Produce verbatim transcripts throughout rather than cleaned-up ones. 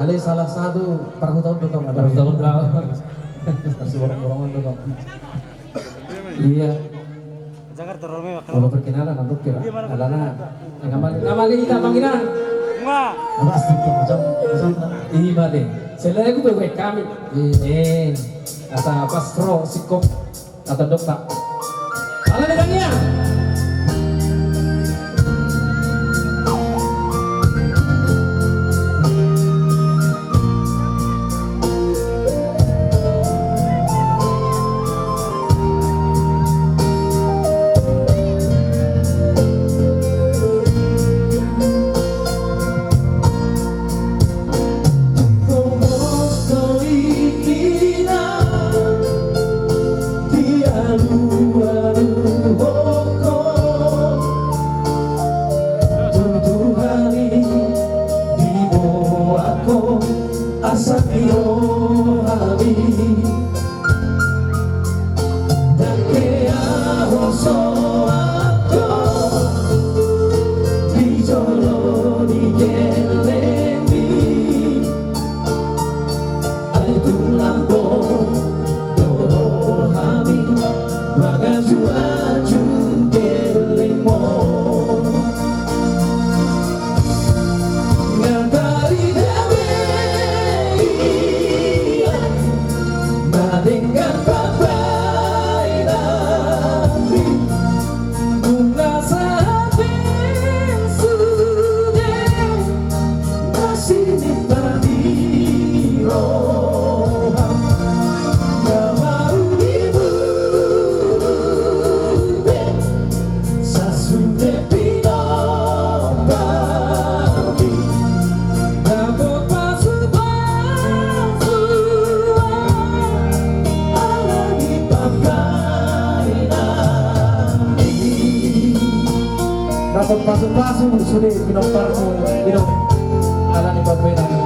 Ale salah satu parhutahon do tong. Parhutahon do. Parsiborongborongon do tong. Iya. Jakarta Romeo. Kalau perkenalan, nanti kira. Alana. Ngamali, ngamali ita pangiran. Wah. Pasti tuh, jam, jam. Iya, Bade. Selain itu, buat kami. Iya. Eh, asa pas ro, sikop. Atau dokter. Ala ni tangiang. Asa tio hami. Dangke ahu soat ho di jolo ni gellengmi. Ai tung lambok do rohami mangajuaju gellengmon. Nga tarida be ia na denggan pambahenanmi. Nunga sahat be sude na sinipta ni roham. Nga mauli be sasude pinomparmi. Dapot pasupasu ala ni pambahenanmi. Dapot pasupasu sude pinomparmu, Ido. Ala ni pambahenanmi.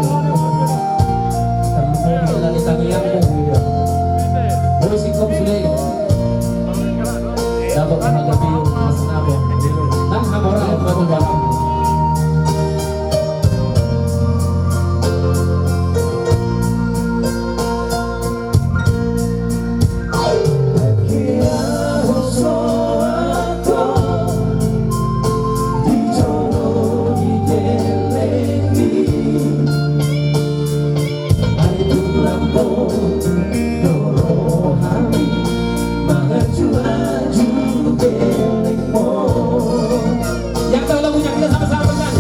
Tarlumobi ala ni tangiangmu, Ido. Boi singkop sude. Dapot hagabeon na sinabam. Nang hamoraon ma tu balang. Yang tahu lagunya, kita sama-sama bernyanyi.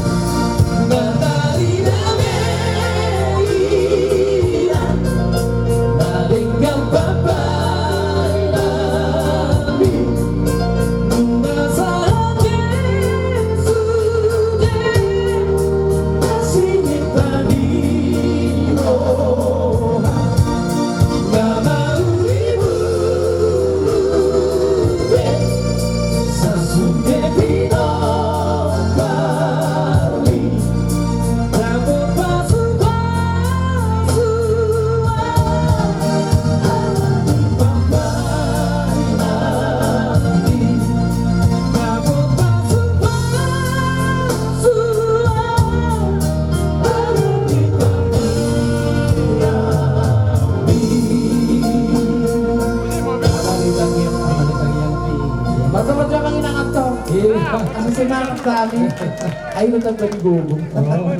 Martamba-tamba inang antong. Iya. Asa semangat kami. Ayo, tetap bagi gogo. Oh.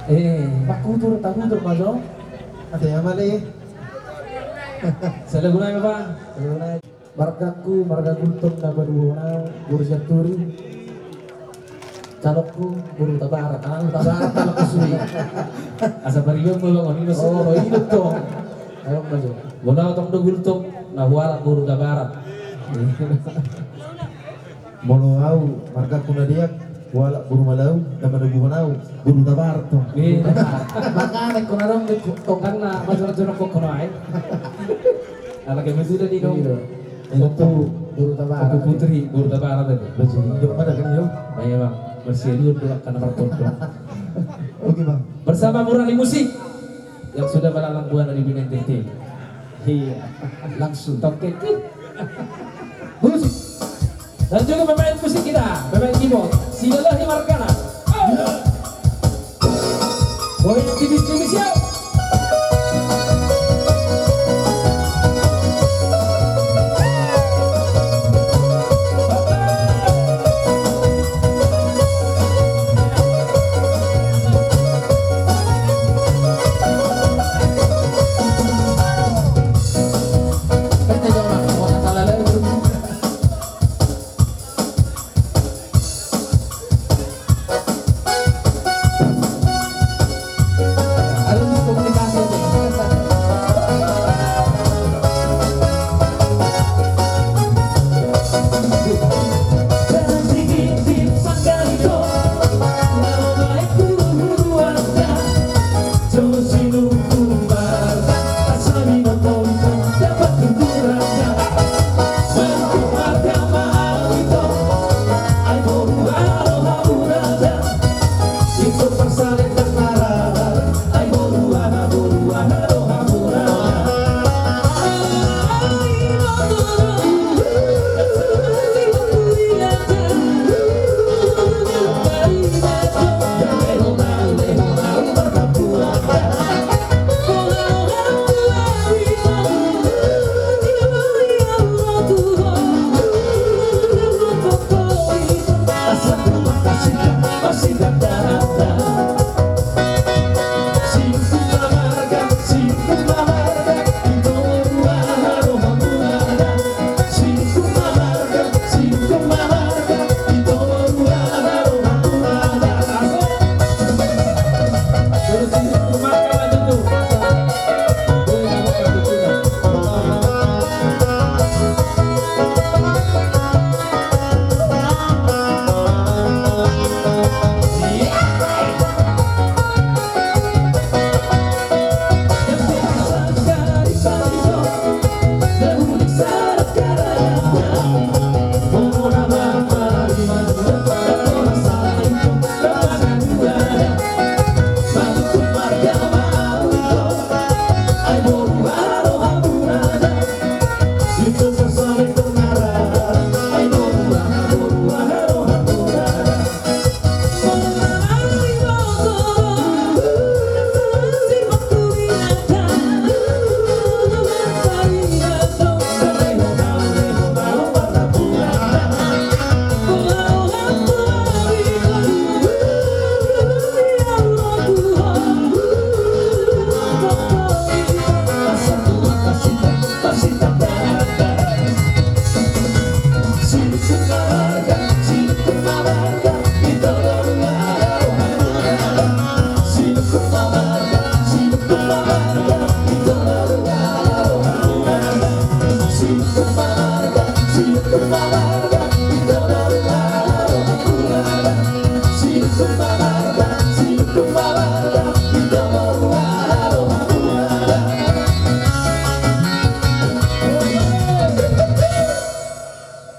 Eh. Pakutur, takutur, Mas, oh. Ate, amale. Salah guna ya, Pak? Salah guna. Margaku, marga Gultom na paduahon au, boru Sianturi. Calonku, boru Hutabarat. Ah, Hutabarat, calonku sude. Asa pariban ma bang, on i ma. Oh, i do tong. Ayo, maju. Molo au tong do Gultom, na hualap boru Hutabarat. Molo au, margaku na deak, hualap boru Malau, na manoguhon au, boru Hutabarat tong. Iya. Makana ingkon adong do tongganna, majonok-jonok ho kono ai. Ala ke betul tadi dong. Iya. Itu boru Hutabarat. Opo Putri, boru Hutabarat tadi. Betul. Dok mana kan, yo? Baik, Bang. Bersih dulu, dulu, karena berpotong. Oke, Bang. Bersama Murani Musik yang sudah melalang buana di dunia entertain. Iya. Langsung. Toke, klik. Musik. Dan juga pemain musik kita, pemain keyboard, Silalahi Margana. Ayo. Goyang tipis-tipis, yo.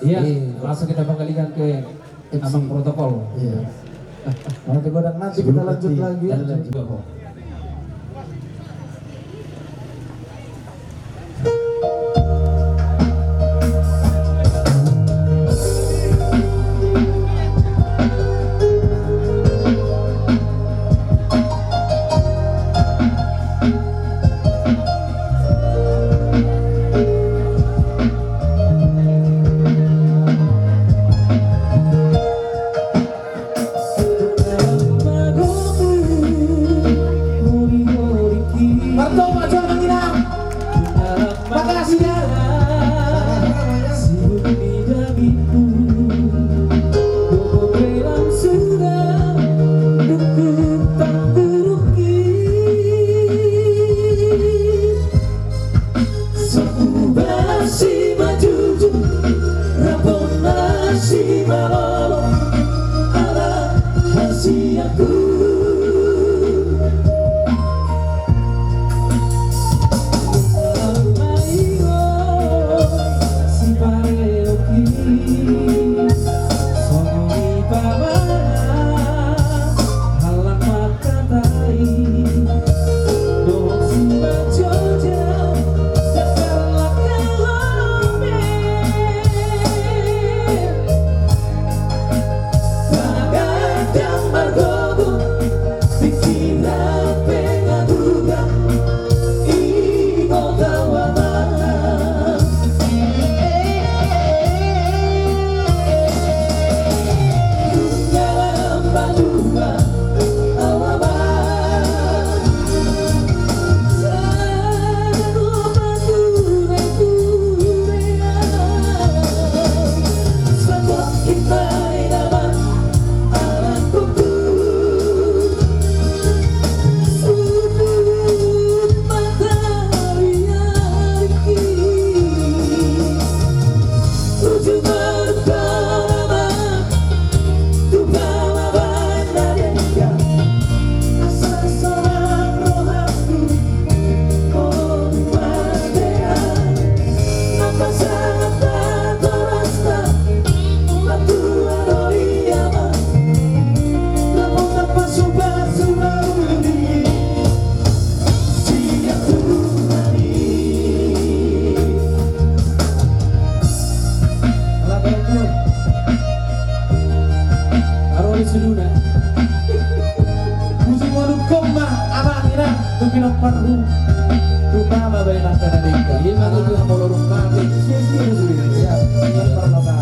Iya, langsung kita kembalikan ke abang protokol. Iya. Nanti godang, nanti kita lanjut lagi. Kita lanjut. Tong ma amang inang tu pinomparmu. Tupa ma baenanta na denggan. Ima tutu. Ala na molo dung mate. Sisi sisi. Ia, ia parlokar.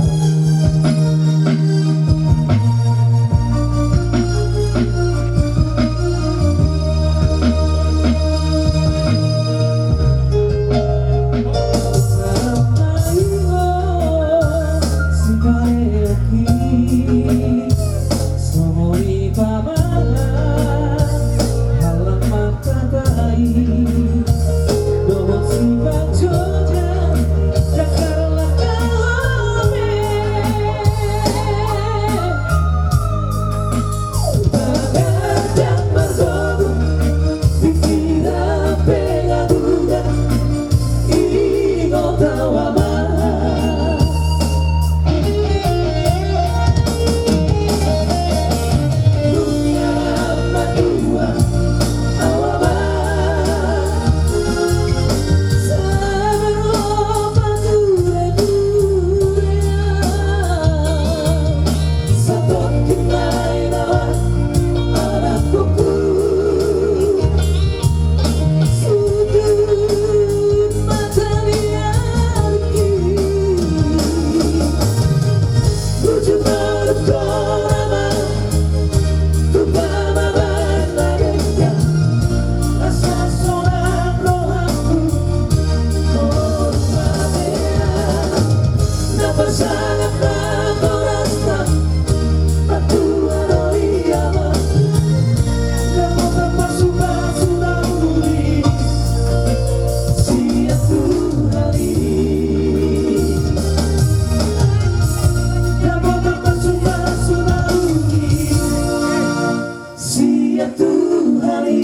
Siap Tuhan i.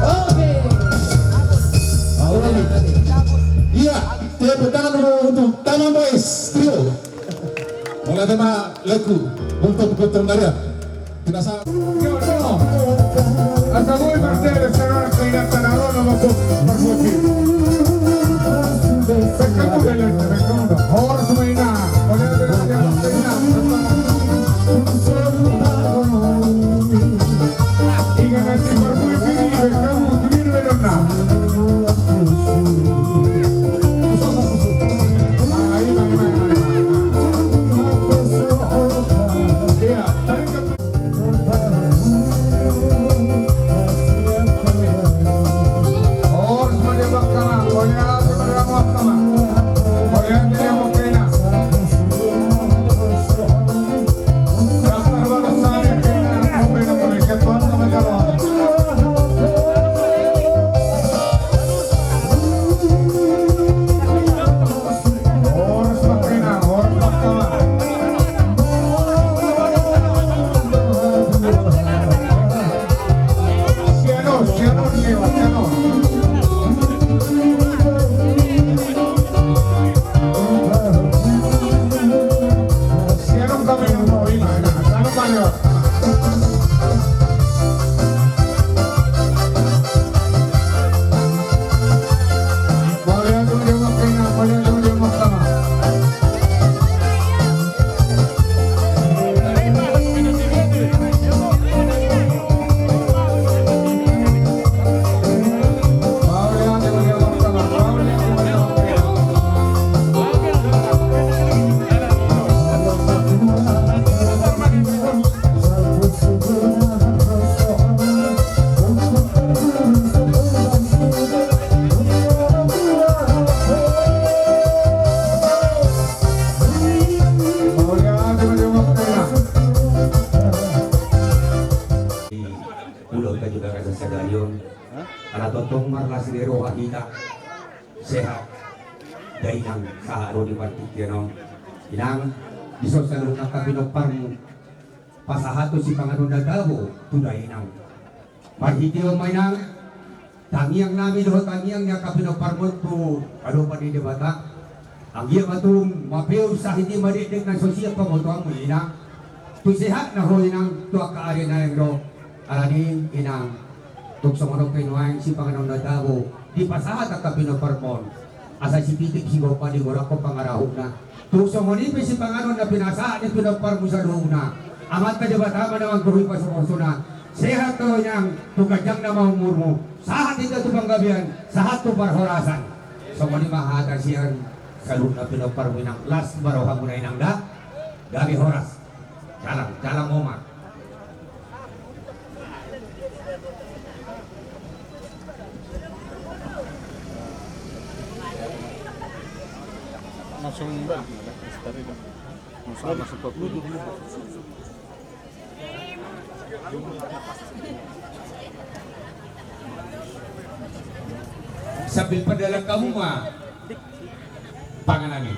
Oke. Ia, tepuk tangan dulu untuk Taman Boys Trio. Mulai tema lagu untuk betul Maria. Tidak salah. Asa boi martele saudara keindahan tanah rono mampu marmuji. Pekkamu bela, pekkamu. Horas ma inang. Horas ma inang. Inang na si marmuji, pekkamu, tu dia do na. Ah, ima, ima, ima, ima. Ia, tarik. Ulaonta juga rasa sadari on, ala tongtong marlas ni roha hita, sehat, da inang sahat ro di partingkian on. Inang, dison saluhut angka pinomparmu, pasahathon sipanganon na tabo tu dainang. Marhite on ma inang, tangiang nami dohot tangiang ni angka pinomparmon tu adopan ni Debata. Anggiat ma tung mapeur sahit i madekdek na so siap pamotoanmu inang. Tu sehatna ho inang tu angka ari na naeng ro. Alani inang, tung songon on pe nuaeng sipanganon na tabo dipasahat angka pinomparmon. Asa sipitip sigompa digorahon pangarahutna. Tung songon i pe sipanganon na pinasahat ni pinomparmu saluhutna. Amanta Debata ma na manggohi pasupasuna. Sehat do inang, tu ganjang nama umurmu. Sahat inda tu panggabean, sahat tu parhorasan. Songon i ma hata sian saluhutna pinomparmu inang, las ma rohamuna inang da. Gabe horas. Jalang, jalang ma. Langsung. Sambil padalan hamu ma panganon i.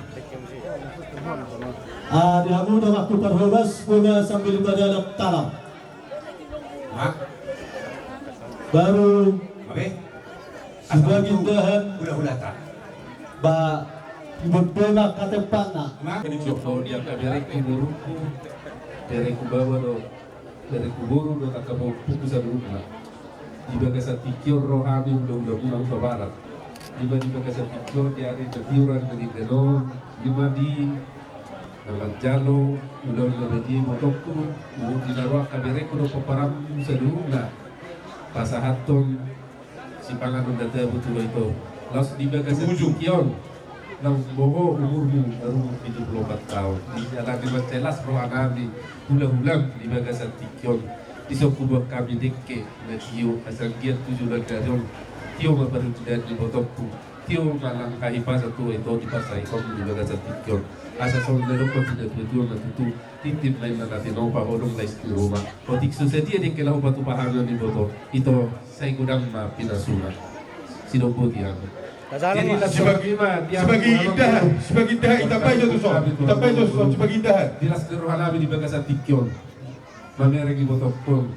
Ah, di hamu na mangku parhobas, boha sambil padalan talam. Hah? Baru. Apa? Sibagindahan. Hulahulata. Ba, bebena katepatna. Hah? Di angka berengku, borungku, berengku baoa do, berengku boru do, angka pahompuku saluhutna. Di bagasan tingki on ro hami hulahula muna Huta Barat. Di ba-, di bagasan tingki on di ari na tiur, ari na nian on, di ma di na manjalo hulahula badia ibotongku, di na ro angka berengku dohot pomparanku saluhutna. Pasahathon sipanganon na tabo tu ho ito. Laos di bagasan tingki on, naung boho umurmu, baru pitu pulu opat taon. Di ala ni mansai las rohanami, hulahulam di bagasan tingki on. Dison huboan hami dengke na tio, asa anggiat tu joloan ni ari on tio ma parhundul ni ibotongku. Tio ma nang hahipason tu ho ito dipasahathon di bagasan tingki on. Asa songon na nidok ni natuatua ma tutu, tintin ma inna na tinopa, holong ma istiri ruma. Otik so sadia dengke laho patupa hami on iboto, ito sai godang ma pinasuna. Sidok boti hami. Jadi, Sibagi-, Sibagindahan, Sibagindahan, itambai jo tuson, itambai jo tuson, Sibagindahan. Di las ni rohanami di bagasan tingki on. Mamereng ibotongkon,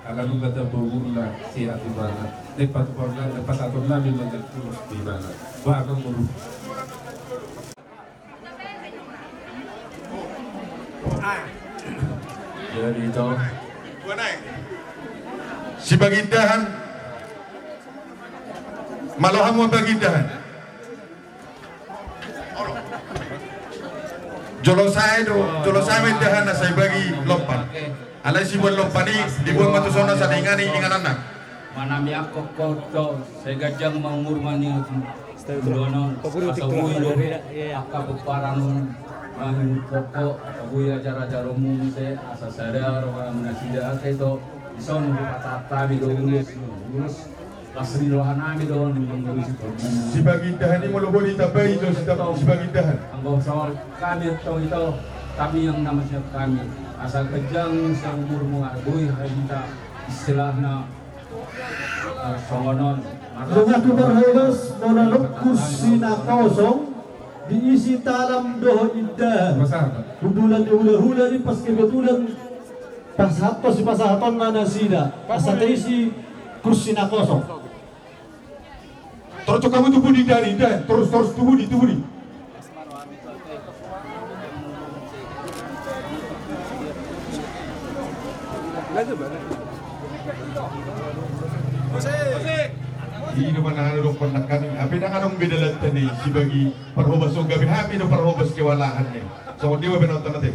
ala nunga tabo umurna, sehat imana. Dek patupaonna, dek pasahatonnami ma dek ulos di imana. Ba, amang boru. Jadi ito. Sibagindahan. Malo hamu Bagindahan. Jolo sae do, jolo sae ma indahan na sai bagi lompan. Alai siboan lompan i diboan ma tuson na sada inganan i, ingananna. Manami angkon ho do, sai ganjang ma umurmu nian tu joloan on, asa boi do angka pomparanmu mangihuthon ho, asa boi ajar-ajaronmu muse, asa sada roha nasida ate do, dison hupasahat hami do ulos, ulos. Las ni rohanami do on, mangolu si Tobi. Sibagindahan i molo boi ditambai jo si Tobi, Sibagindahan. Anggo songon hami do ito, hami yang nama siap hami. Asa ganjang saumurmu, asa boi hita istilahna, eh, songon on. Nunga tu parhobas, molo adong kursi na kosong, diisi talam dohot indahan. Masa apa? Kebetulan di hula-hula i pas kebetulan. Pasahat, sipasahatonna nasida. Asa taisi kursi na kosong. Torus hamu tu pudi, Dani, Dan. Torus, torus tu pudi, tu pudi. I do manang adong pernah kami. Hape ndang adong beda lantana i, sibagi parhobas on gabe hami do parhobas kewalahan i. Songon dia ma benotan ate.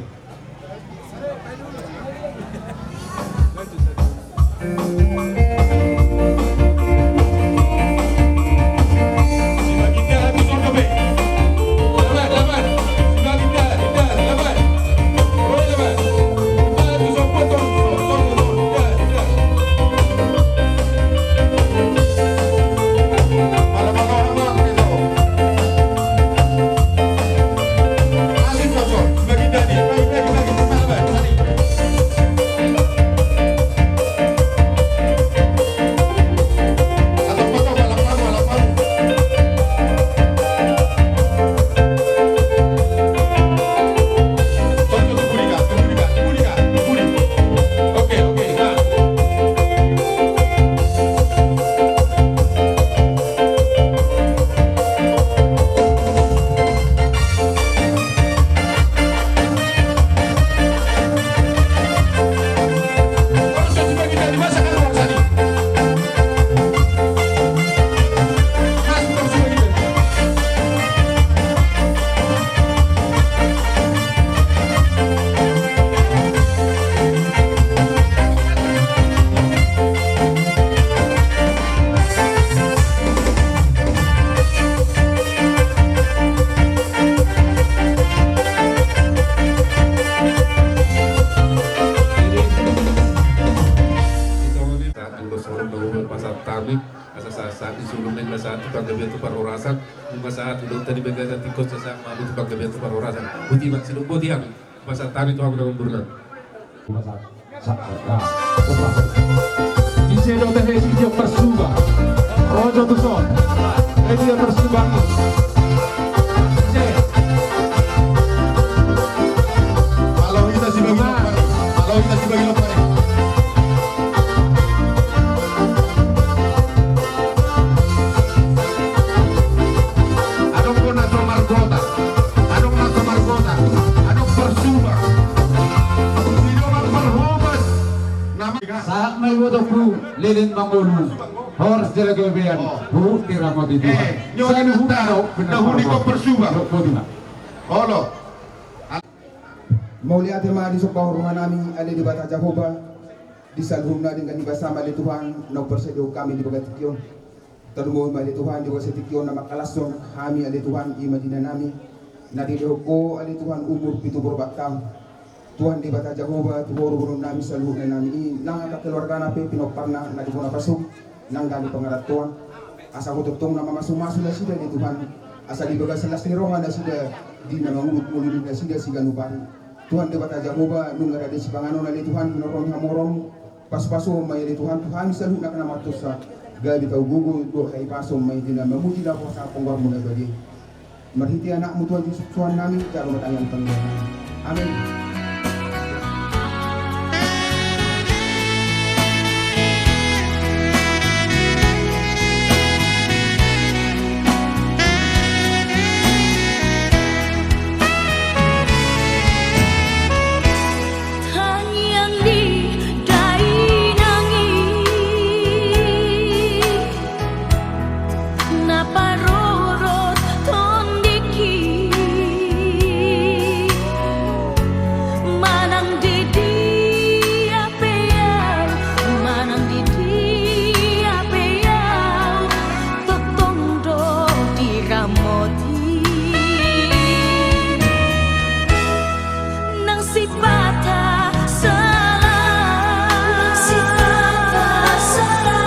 Tapi sebelumna ima sahat tu panggabean tu parhorasan, ima sahat tu dokta di bagasan tingkos sahat ma tu panggabean tu parhorasan. Boti ma sidung boti hami. Pasahat hami tu hamu na mamburna. Ise do tehe si dia persuba. Rojo tu son. Eh, dia persuba. Ise. Kalau kita si bagi lompa. Kalau kita si bagi lompa. Adong na so margota. Adong na so margota. Adong persuba. Sidongan parhobas. Sahat ma ibotongku leleng mangolu. Horas jala gabe an. Huhut diramoti Tuhan. Saluhutna na huni ko persuba. Olo. Mauliate ma di somba ni roha nami ale Debata Jahowa. Di saluhutna denggan ni basa ma ale Tuhan na huparsadahon hami di bagasan tingki on. Tarlumobi ma ale Tuhan di bagasan tingki on na mangkalashon hami ale Tuhan i ma di inanami na dilehon Ho ale Tuhan umur pitu pulu opat taon. Tuhan Debata Jahowa, tu Ho do boanonnami saluhutna nami i nang angka keluargana pe pinomparna na di bona pasuk nang gabe pangarantoan. Asa Ho tongtong na mamasumasu nasida ale Tuhan. Asa di bagasan las ni roha nasida di na mangudut ngolu ni nasida siganup ari. Tuhan Debata Jahowa, nunga rade sipanganon ale Tuhan, hinorhon hamu rohaM. Pasupasuhon ma i ale Tuhan tu hami saluhutna angka na mardosa. Gabe tau gogo dohot hahipason ma i di na mamuji laho pasangap goarMu na badia i. Marhite AnakMu Tuhan Jesus Tuhannami, jalo ma tangiang pangidoannami. Amen. Tangiang ni dainang i na parorot tondingki. Manang di dia pe au, manang di dia pe au, tongtong do diramoti. Nang sipata sala, nang sipata sala,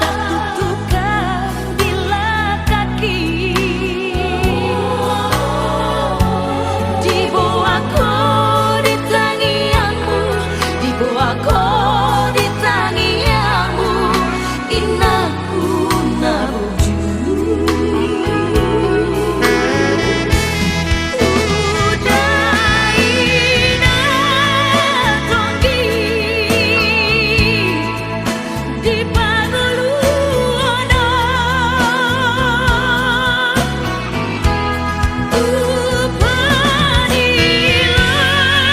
tatutukang di langkangki. Diboan Ho di tangiangMu, diboan Ho di tangiangMu, inangku na burju. Uda i na tonggi di pangoluan on. Upa ni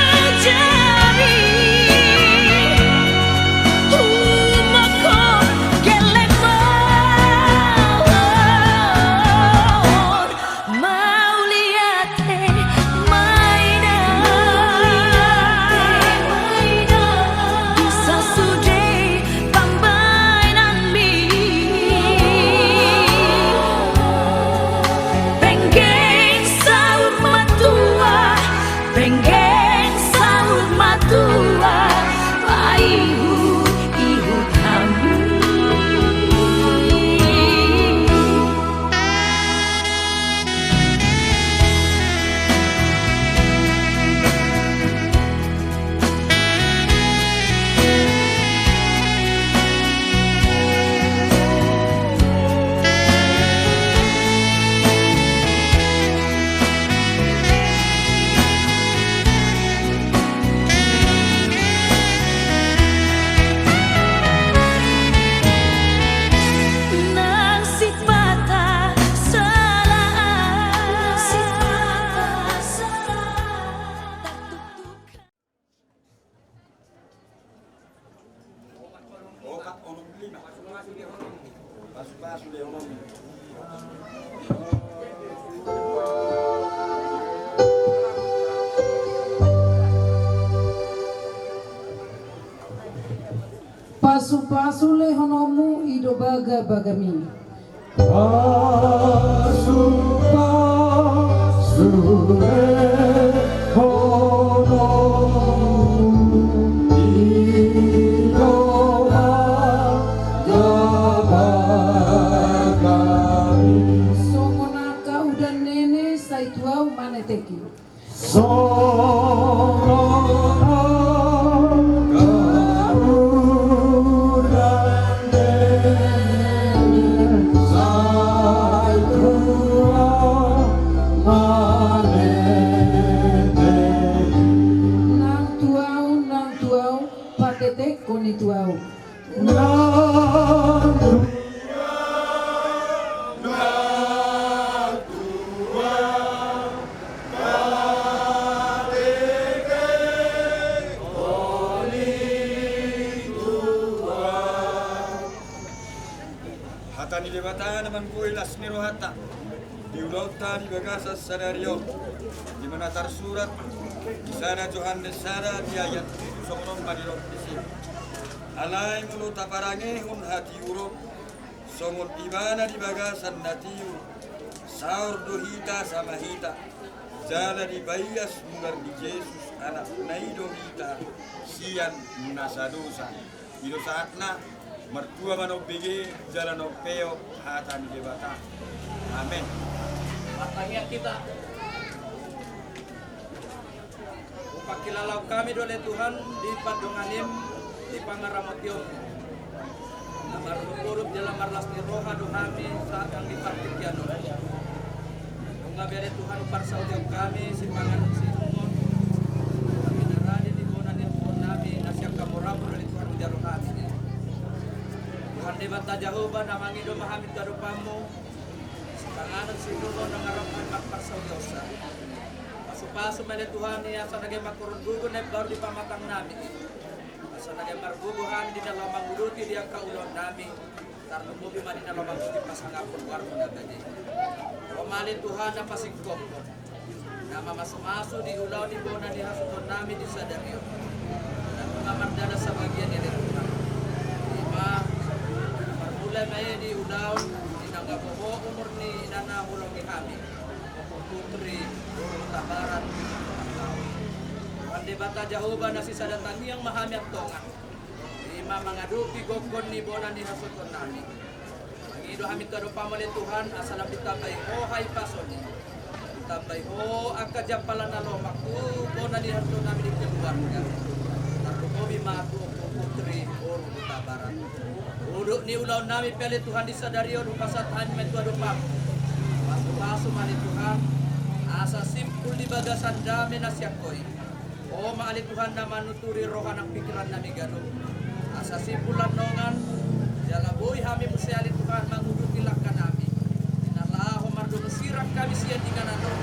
lajari humongkop gellengmon. Mauliate ma inang, mauliate ma inang, sasude pambahenanmi. Penggeng saur matua, penggeng saur matua, paihut-ihut hamu. Nang sipata sala, nang sipata sala. Pasu-pasu lehononmu i do bagabagami. Pasu-pasu lehononmu i do bagabagami. Tetek koni tu au. Hata ni Debata na manggohi las ni rohanta di ulaonta di bagasan sadari on, di mana tarsurat di sada Johannes sada di ayat pitu songon on ma didok disi. Alai molo taparangehon hatiuron songon ibana di bagasan na tiur, saor do hita sama hita, jala dipaias mular ni Jesus Anakna i do hita sian na sadosa. I do sahatna. Martua ma na umbege jala na umpeop hata ni Debata. Amen. Martangiang hita. Hupangkilala hami do ale Tuhan di pandonganim, di pangaramotion. Na marlupulup jala marlas ni roha do hami saat nang di partingkian on. Nunga be ale Tuhan huparsaulihon hami sipanganon siinumon, na pinarade ni bona ni roha nami na sian hamoraon ale Tuhan hujalo hami. Tuhan Debata Jahowa, na mangido ma hami tu adopanmu sipanganon siinumon na mangarap hami marparsaulihonsa. Pasupasu ma ale Tuhan i asa na gabe mangkorhon gogo na imbaru di pamatang nami i. Asa na gabe margogo hami di na laho manguduti di angka ulaon nami. Tarlumobi ma di na laho manguduti pasangapon goarmu na badia. Ro ma ale Tuhan na pasingkophon, na mamasumasu di ulaon ni bona ni hasuhuton nami di sadari on. Na nunga mardalan sabagian i ale Tuhan. Ima, marmula ma i di ulaon di na gabe ho umur ni inana holong ni hami, Ompung Putri boru Hutabarat. Tuhan Debata Jahowa, na sisada tangiang ma hami antong. Ima mangadopi gokhon ni bona ni hasuhuton nami. Mangido hami tu adopanmu ale Tuhan, asa lam ditambai ho hahipason i. Ditambai ho angka jampalan na lomak tu bona ni hasuhuton nami di keluarga. Tarlumobi ma tu Ompung Putri boru Hutabarat. Udut ni ulaon nami pe ale Tuhan di sadari on hupasahat hami ma tu adopanmu. Pasupasu ma ale Tuhan, asa simpul di bagasan dame na sian ho i. Ho ma ale Tuhan na manuturi roha nang pingkiran nami ganup. Asa simpul annon, jala boi hami muse ale Tuhan manguduti langka nami. Di na laho mardongan sirang hami sian inganan on.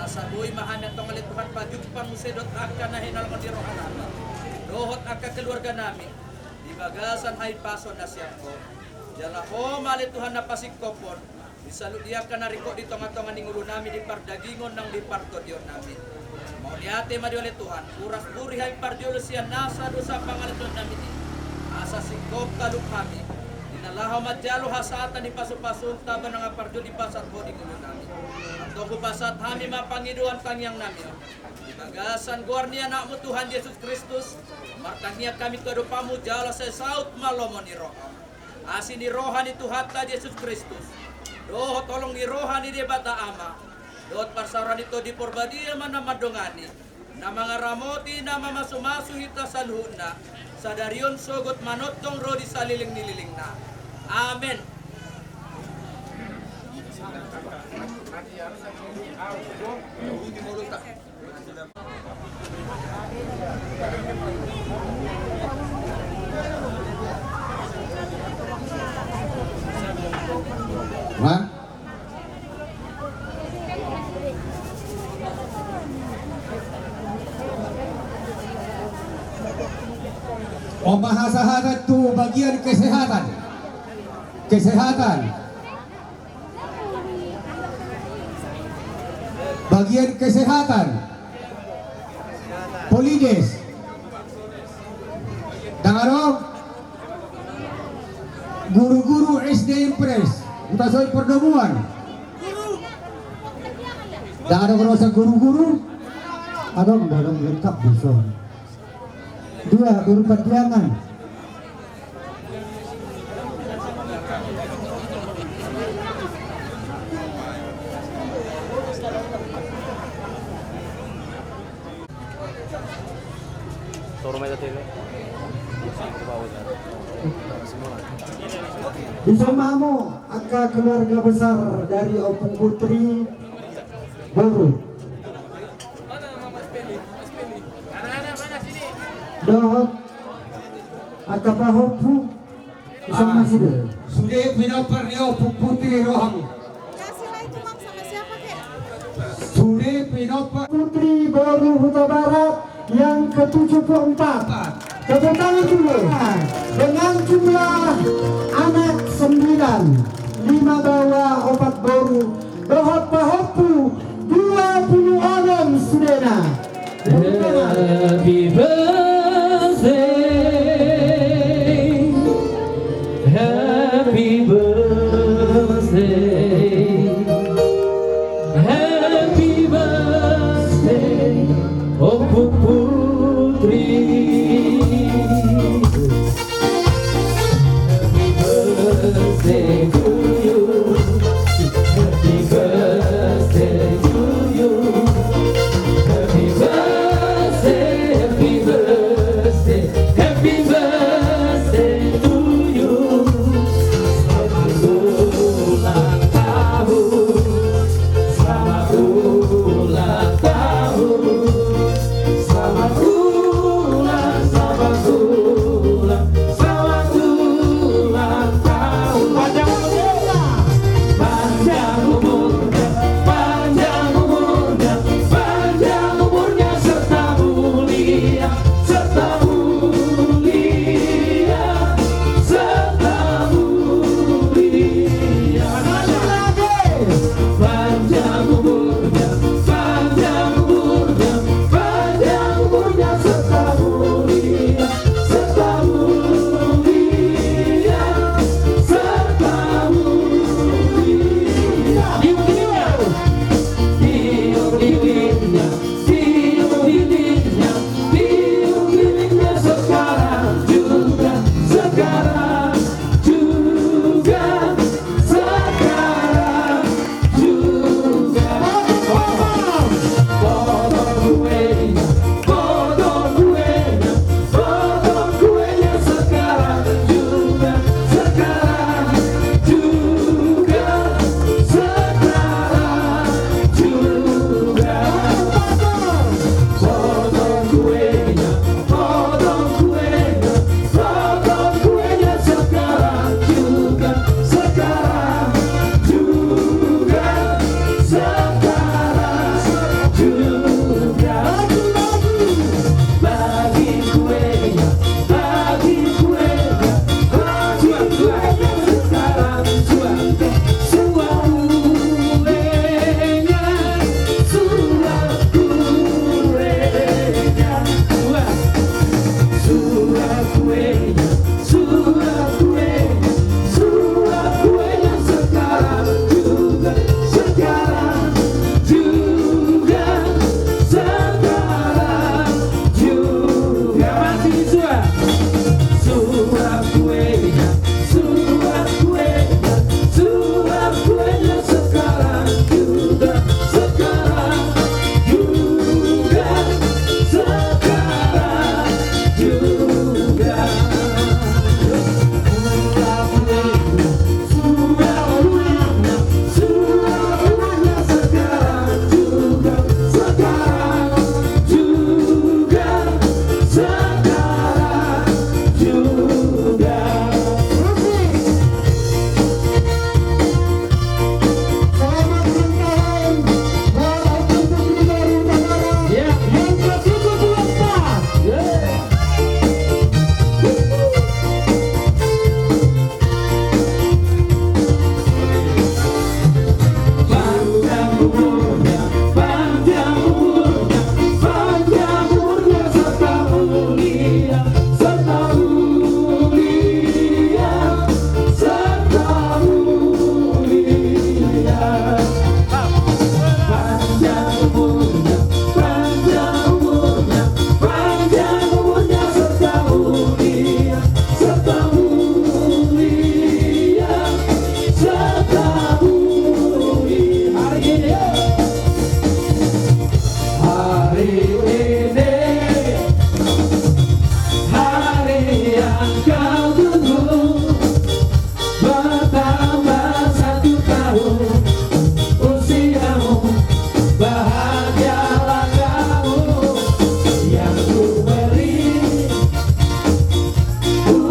Asa boi ma hami antong ale Tuhan pajumpang muse dohot angka na hinaholongan ni roha nami. Dohot angka keluarga nami. Di bagasan hahipason na sian ho. Jala ho ma ale Tuhan na pasingkophon. Di saluhut ni angka na ringkot di tongatonga ni ngolu nami di pardagingon nang di partondion nami. Mauliate ma di ho ale Tuhan, uras buri hami parjolo sian nasa dosa pangalehon nami i. Asa singkop talup hami. Di na laho manjalo hasahatan di pasupasum taba nang parjolo dipasahat ho di ngolu nami. Antong hupasahat hami ma pangidoan tangiang nami on. Di bagasan goar ni Anakmu Tuhan Jesus Kristus, martangiang hami tu adopanmu jala sai saut ma lomo ni roham. Asi ni roha ni Tuhanta Jesus Kristus, dohot holong ni roha ni Debata Ama, dohot parsaoran ni Tondi Porbadia ma na mandongani, na mangaramoti, na mamasumasu hita saluhutna, sadari on sogot manongtong ro di saleleng ni lelengna. Amen. Ombas hasahatan tu bagian kesehatan. Kesehatan. Bagian kesehatan. Polides. Dang adong. Guru-guru S D M Pres. Huta Sohi Perdomuan. Dang adong rosa guru-guru. Adong, adong lengkap di son. Dua, guru Parjuangan. Di son ma hamu angka keluarga besar dari Ompung Putri boru. Dohot Angka pahompu, ison masih deh. Sude pinompar ni Ompung Putri Rohang. Kasih lah itu, Bang, sama siapa, kek? Sude pinompar Putri Boru Hutabarat yang ketujuh puluh empat. Tepuk tangan dulu. Dengan jumlah anak sembilan, lima baoa, opat boru, dohot pahompu, dua puluh onom sudena. Tepuk tangan. Happy birthday, happy birthday, happy birthday, Ompung Putri. Happy birthday to you. Happy birthday to you. Happy birthday, happy birthday, happy birthday to you. Selamat ulang tahun, selamat ulang tahun. Selamat ulang, selamat ulang, selamat ulang tahun. Panjang umurnya, panjang umurnya, panjang umurnya, panjang umurnya serta mulia, serta mulia, serta mulia. Panjang umurnya, panjang umurnya, panjang umurnya serta mulia, serta mulia, serta mulia. Tiup lilinnya, tiup lilinnya, tiup lilinnya, tiup lilinnya sekarang juga, sekarang juga, sekarang juga. Potong, potong kuenya, potong kuenya, potong kuenya sekarang juga, sekarang juga, sekarang juga. Potong kuenya, potong kuenya, potong kuenya sekarang juga, sekarang juga, sekarang juga. Bagi kuenya, bagi kuenya, bagi kuenya sekarang juga, suap kuenya, suap kuenya, suap, suap kuenya, suap kuenya, suap kuenya sekarang juga, sekarang juga, sekarang juga. Masih suap, suap kuenya, suap kuenya, suap kuenya sekarang juga, sekarang juga, sekarang juga. Suap kuenya, suap kuenya, suap kuenya sekarang juga, sekarang juga, sekarang juga. Selamat ulang tahun buat Ompung Putri Boru Hutabarat yang ketujuh puluh empat. Panjang umurnya, panjang umurnya, panjang umurnya serta mulia, serta mulia, serta mulia. Panjang umurnya, panjang umurnya, panjang umurnya serta mulia, serta mulia, serta mulia. Hari ini, hari ini, hari yang kau tunggu. Bertambah satu tahun usiamu, bahagialah kamu yang ku beri. Ku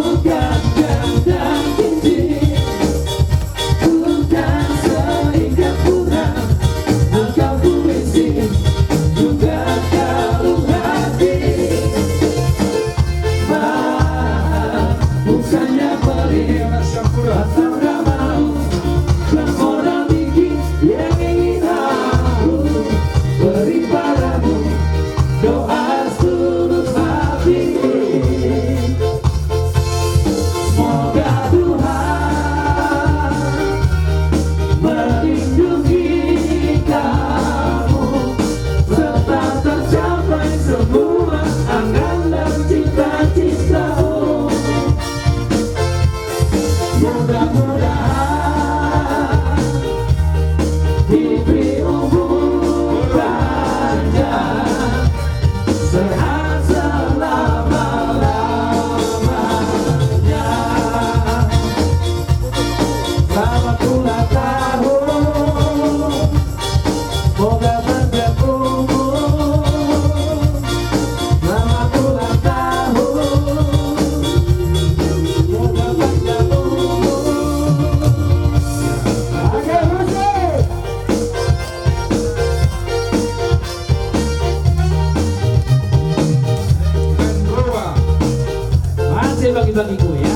Bagi-bagi kue, ya.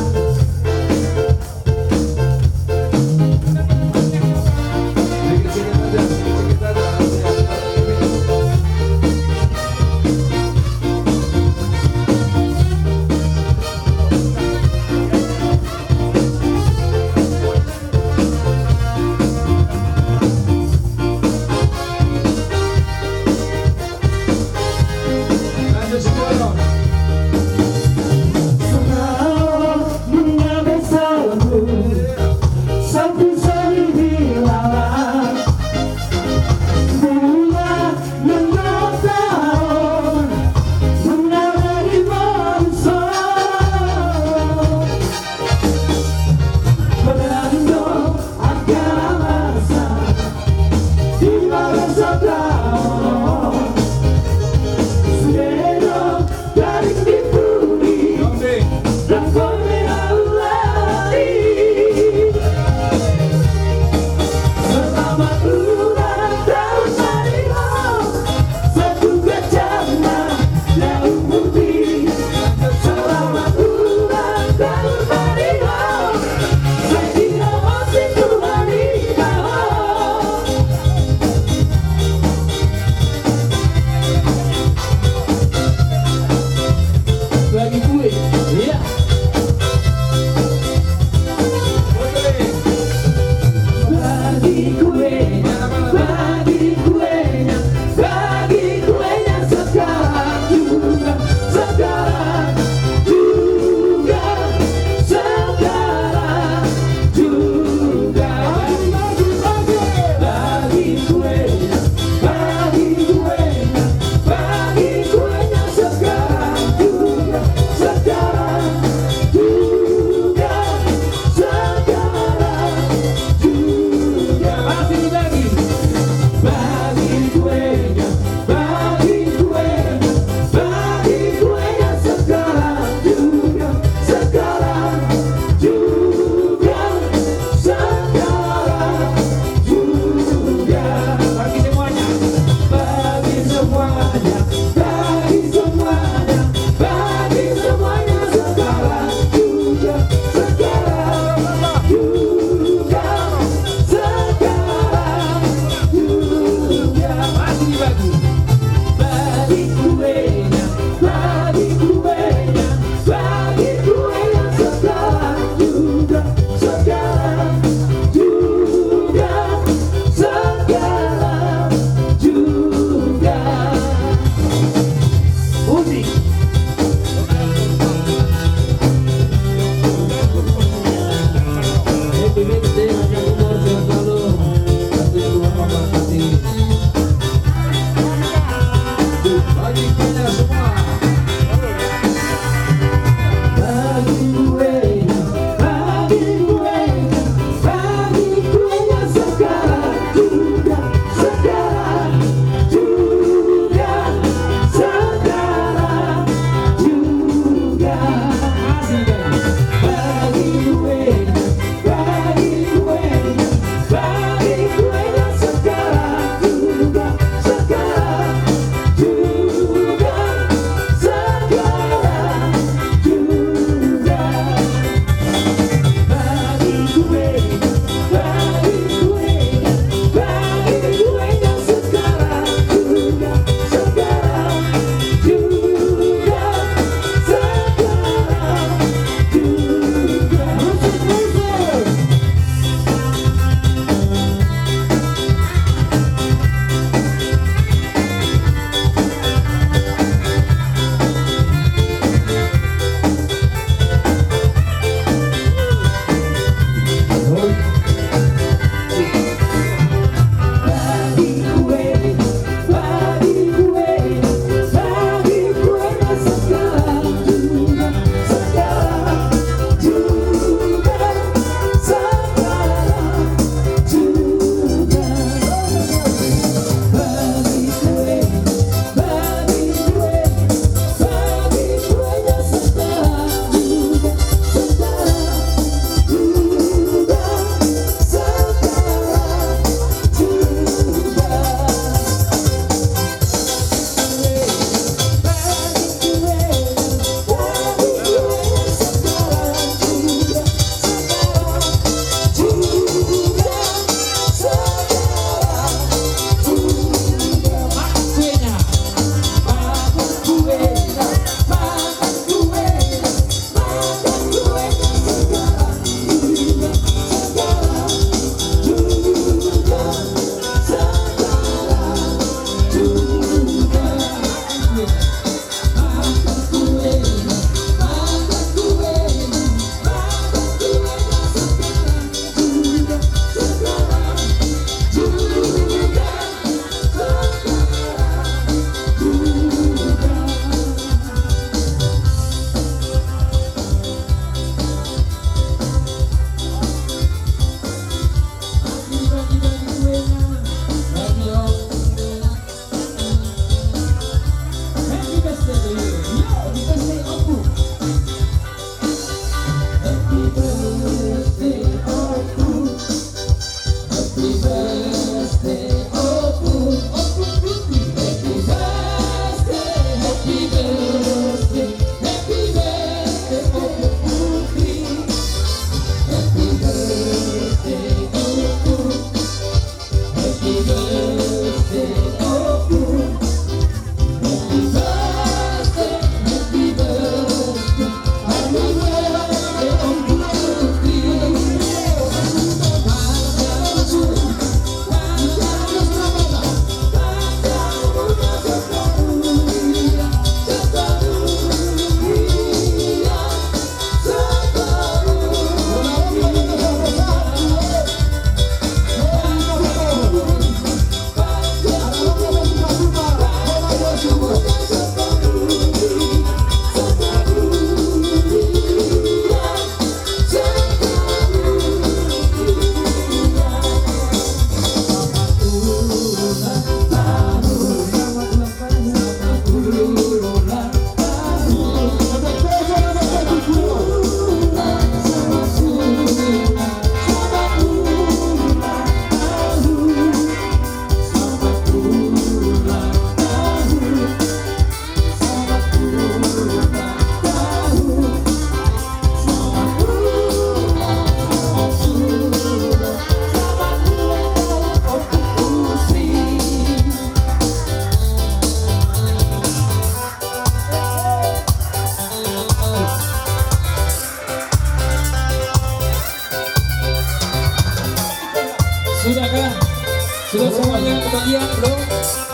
Untuk semuanya kebagian, bro.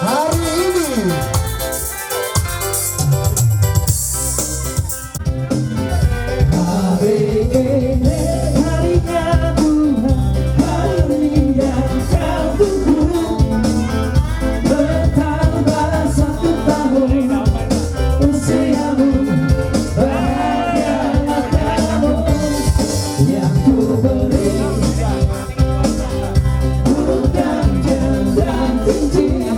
Hari ini. Hari ini harinya Tuhan, hari yang kau tunggu. Bertambah satu tahun usiamu, bahagialah kamu yang ku beri. Bukan jam dan cincin,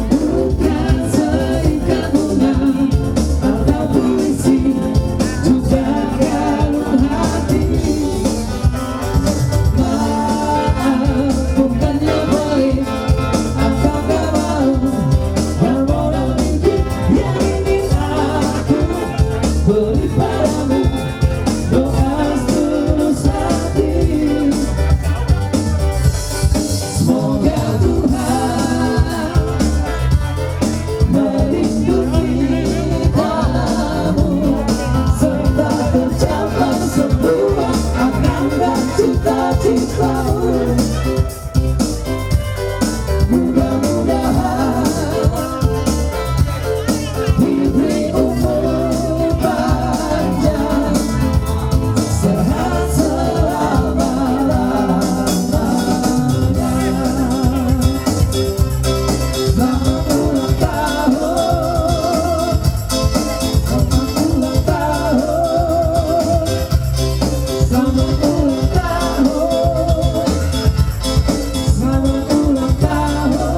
bukan seikat bunga atau puisi, juga kalung hati. Maaf, bukannya pelit atau gak mau, namun yang ingin aku beri padamu. Doa setulus hati. Semoga Tuhan melindungi kamu serta tercapai semua angan dan cita-citamu. Mudah-mudahan diberi umur panjang, sehat selama-lamanya. Selamat ulang tahun. Selamat ulang tahun. Selamat ulang tahun. Selamat ulang tahun.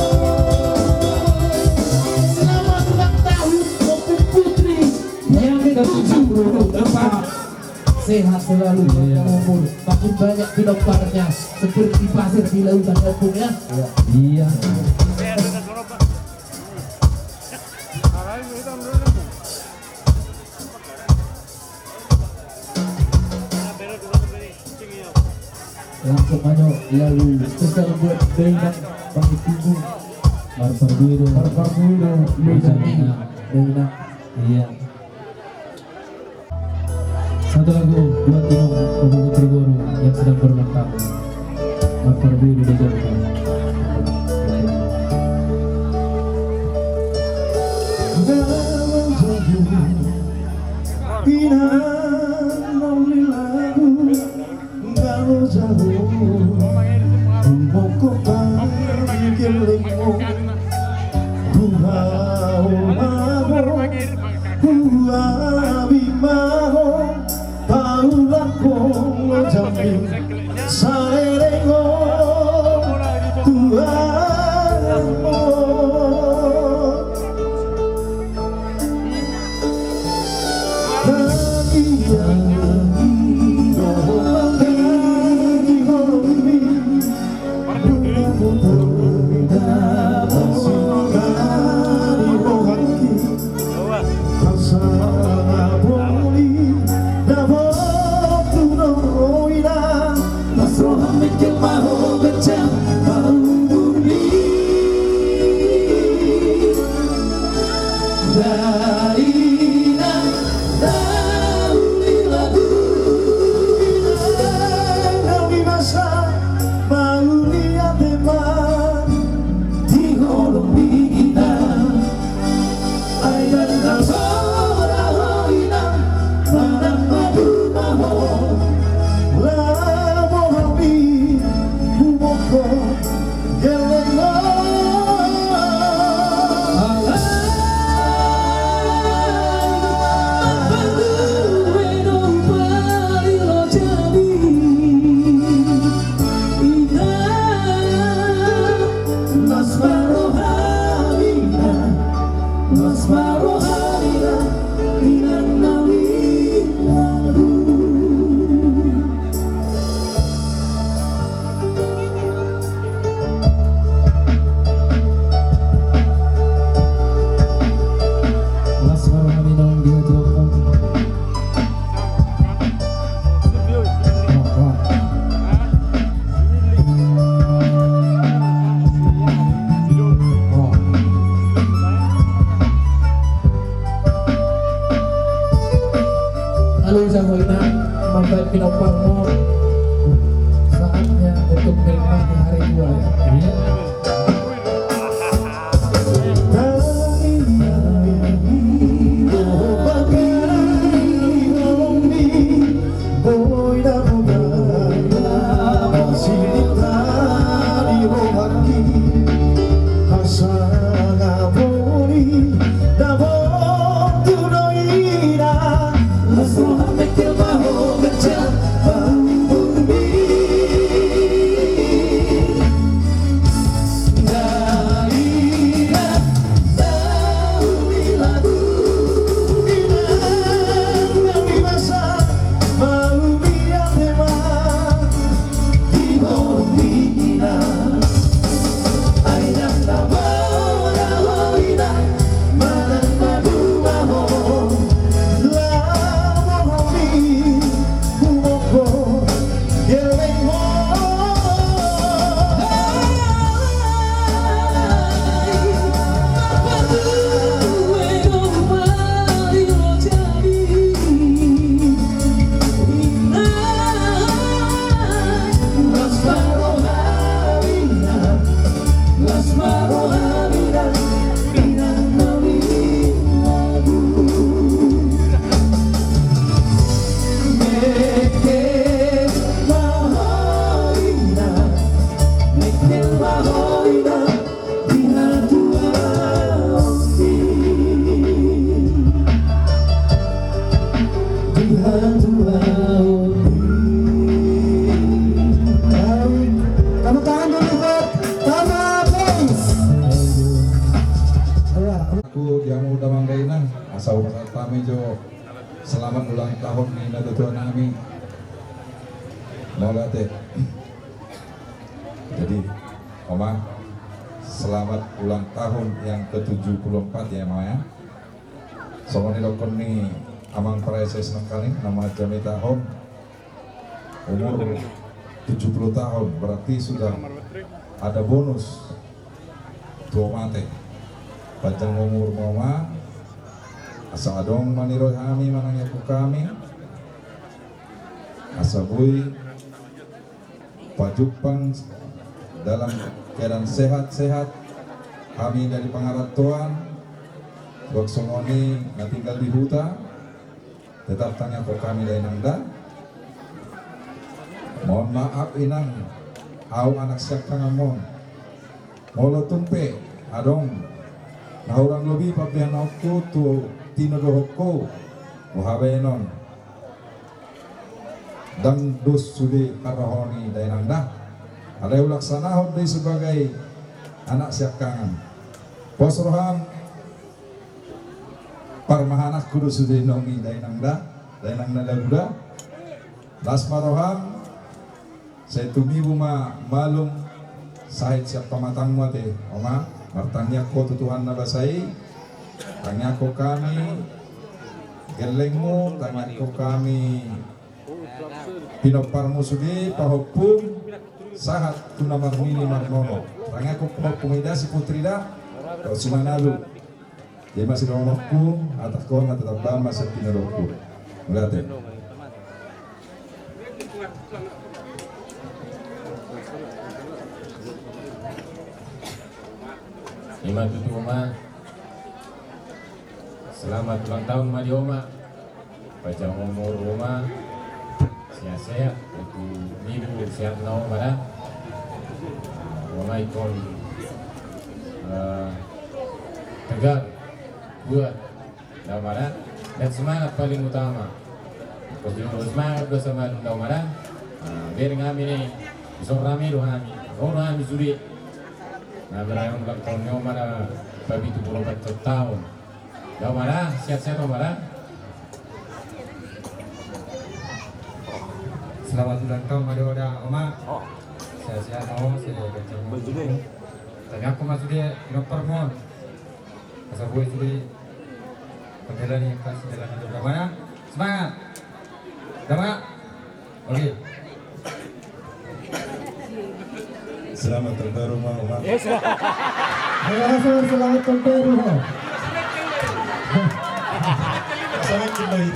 Selamat ulang tahun, Ompung Putri yang ketujuh puluh empat. Sehat selalu, panjang umur, makin banyak pinompar seperti pasir di lautan, Ompung, ya. Iya. Langsung aja lagu spesial buat Dainang Pangitunggu. Marparbue do. Marparbue do. Lu jadi Dainang. Iya. Satu lagu buat Inong Ompung Putri Boru yang sedang berulang tahun. Marparbue do, Dainang. Inang, nauli lagu, nggak lo jago. Moko pangkilingmu. Huhaho ma ho, huabi ma ho. Paulak ho lo Jambi, saleleng ho tu amang. Tapi dohot di holongmi, putar-putar dapot sangkali rohangki. Asa boli dapot tu no inang. Las roham mingkil ma ho ganjang umurmi. Dainang, nauli lagu, inang, nauli basa, nauli ate ma di holongmi, inang. Ai ndang na so ra ho inang, manang madu ma ho. Laho hami humongkop gellengmu. Alai marparbue do pali lo jadi, inang. Las ma roham inang, las ma roham inang, inang nauli lagu. Las ma roham inang di hatuamu. Halo, jago inang, mambahen pinomparmu. Saatnya untuk menikmati hari Aku di hamu damang dainang, asa hupasahat hami jo selamat ulang tahun ni natuatua nami. Mauliate. Jadi, Oma, selamat ulang tahun yang ketujuh puluh empat ya, Oma ya. Songon didokkon ni amang praeses nangkaning, na manjamita ho umur tujuh puluh tahun, berarti sudah ada bonus tu omate. Panjang umur ma, Oma, asa adong maniroi hami, manangiangkon hami, asa boi pajumpang dalam keadaan sehat-sehat hami dari pangarantoan, suang songon i na tinggal di huta, tetap tangiangkon hami da inang da. Mohon maaf inang, au anak siangkanganmon. Molo tung pe adong na hurang lobi pambahenonku tu tinodohonku, boha bahenon, ndang dos sude parrohahon i da inang da. Alai hulaksanahon do i sebagai anak siangkangan. Pos roham, parmahanakku do sude naung i da inang da, da inang na dabu da. Las ma roham, sai tumibu ma malum sahit sian pamatangmu ate, Oma. Martangiang ho tu Tuhan na basa i, tangiangkon hami gellengmu, tangiangkon hami pinomparmu sude, pahompum, sahat tu na marnini marnono. Tangiangkon pahompum i da si Putri da, dohot si Manalu. Jadi masih dohononku, hatangkon na tetap bahen ma sian tinodohonku. Mauliate. Ima tutu Oma. Selamat ulang tahun ma di Oma. Panjang umur Oma, sehat-sehat, tumibu sehat na Oma da. Oma ingkon, eh, tegar, kuat da Oma da. Dan semangat paling utama. Pos di Oma semangat do sama da Oma da. Nah, bereng hami ni, so rame do hami. Ro do hami sude. Nah, bereng ulang tahun ni Oma da, papitu puluh opat tahun. Da Oma da, sehat-sehat Oma da. Selamat ulang tahun ma da Oma. Sehat-sehat ma, sehat-sehat ma. Tangiangkon ma sude pinomparmon. Asa boi sude pangkilaon i, pasti jalan itu da Oma da. Semangat. Da Oma. Oke. Selamat tahun baru ma Oma. Halo, halo, selamat tahun baru ma. Selamat tahun baru.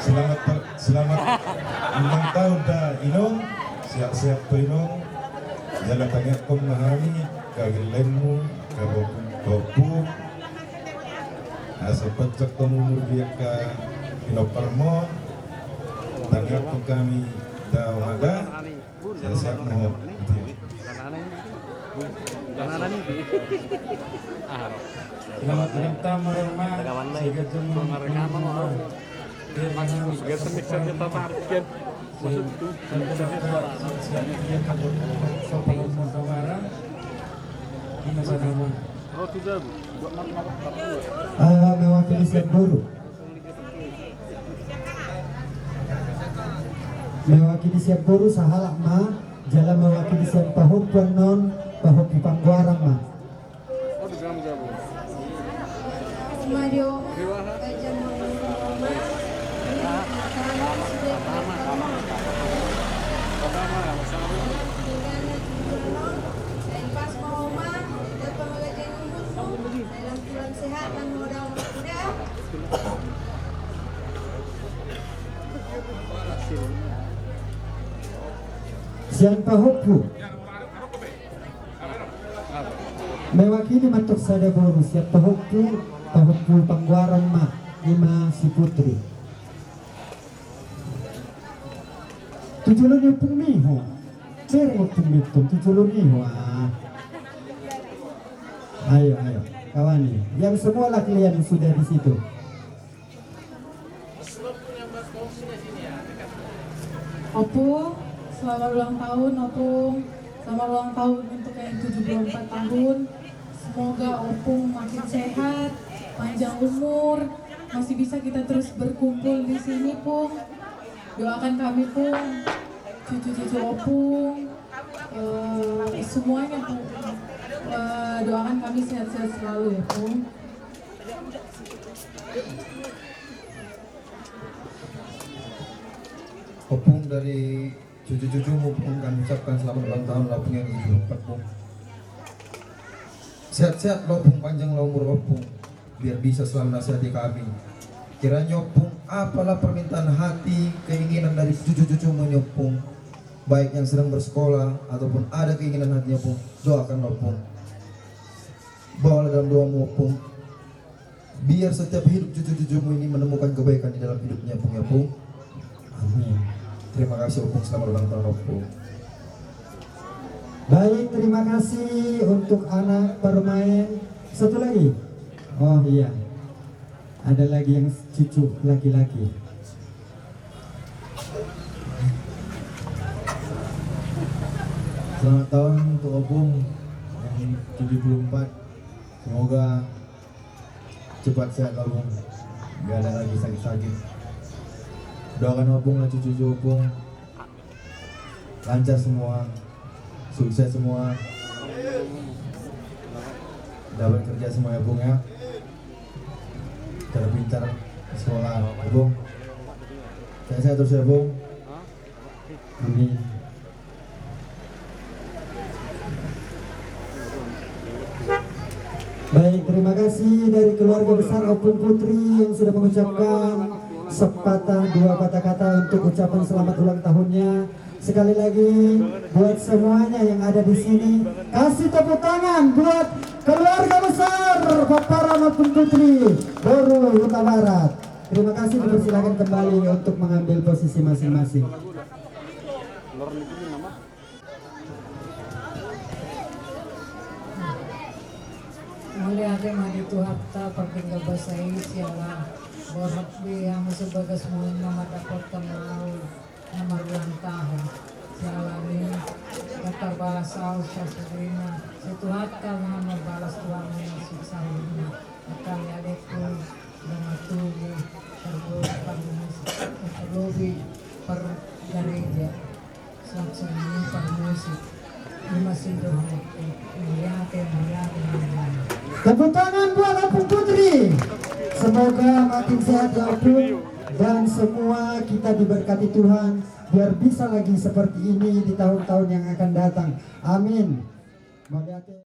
Selamat ta-, Selamat ulang tahun da inong, sehat-sehat tu inong. Jala tangiangkon ma hami, keluargamu, keluargamu, asa panjang hamu umur di angka pinomparmu. Tangiangkon hami da, Amang, da. Sehat-sehat ma ho. Selamat ulang tahun, Amang. Sehat-sehat ma ho. Ah, mewakili sian boru. Mewakili sian boru sahalak ma, jala mewakili sian pahompu annon, pahompu Panggoaran ma. Sian pahompu. Mewakili ma antong sada boru, sian pahompu, pahompu Panggoaran ma, ima si Putri. Tu jolo ni ompung mi ho. Bere ompung mi tu jolo ni ho. Ah. Ayo, ayo. Kawan ni. Yang semua lah kalian sudah di situ. Ompung, selamat ulang tahun, Ompung. Selamat ulang tahun untuk yang tujuh puluh empat tahun. Semoga Ompung makin sehat, panjang umur, masih bisa kita terus berkumpul di sini, Pung. Doakan kami, Pung, cucu-cucu Ompung, eh, semuanya, Pung. Eh, doakan kami sehat-sehat selalu ya, Pung. Ompung, dari cucu-cucumu, Pung, kami ucapkan selamat ulang tahun, Ompung, yang tujuh puluh empat, Pung. Sehat-sehat lo, Pung, panjang lo umur, Ompung, biar bisa selalu nasihati kami. Kiranya, Ompung, apalah permintaan hati, keinginan dari cucu-cucumu ini, Ompung, baik yang sedang bersekolah ataupun ada keinginan hatinya, Pung, doakan lo, Pung. Bawalah dalam doamu, Ompung. Biar setiap hidup cucu-cucumu ini menemukan kebaikan di dalam hidupnya, Pung, ya, Pung. Amin. Terima kasih, Ompung. Selamat ulang tahun, Ompung. Baik, terima kasih untuk anak permain. Satu lagi. Oh iya. Ada lagi yang cucu laki-laki. Selamat tahun untuk Ompung yang tujuh puluh empat. Semoga cepat sehat, Ompung. Gak ada lagi sakit-sakit. Doakan Ompung lah cucu-cucu Ompung lancar semua, sukses semua, dapat kerja semua ya, Pung, ya. Pintar-pintar sekolah, ya, Pung. Sehat-sehat terus ya, Pung. Amin. Baik, terima kasih dari keluarga besar Ompung Putri yang sudah mengucapkan sepatah dua patah kata untuk ucapan selamat ulang tahunnya. Sekali lagi, buat semuanya yang ada di sini, kasih tepuk tangan buat keluarga besar Pomparan Ompung Putri, Boru Hutabarat. Terima kasih, dipersilakan kembali untuk mengambil posisi masing-masing. Mauliate ma di Tuhanta pardenggan basa i, siala borhat be hamu sebagas muna mandapothon ahu na marulang tahun. Siala ni na tarbalas ahu sasudena, sai Tuhanta ma na mambalas tu hamu na sisahulihon. Angka ni adekku, na martubu, tarlobi parmusik, tarlobi pargareja. Saksi ni parmusik. Ima sido hamu. Mauliate, mauliate, mauliate. Tepuk tangan buat Ompung Putri. Semoga makin sehat ya, Ompung. Dan semua kita diberkati Tuhan, biar bisa lagi seperti ini di tahun-tahun yang akan datang. Amin. Mauliate.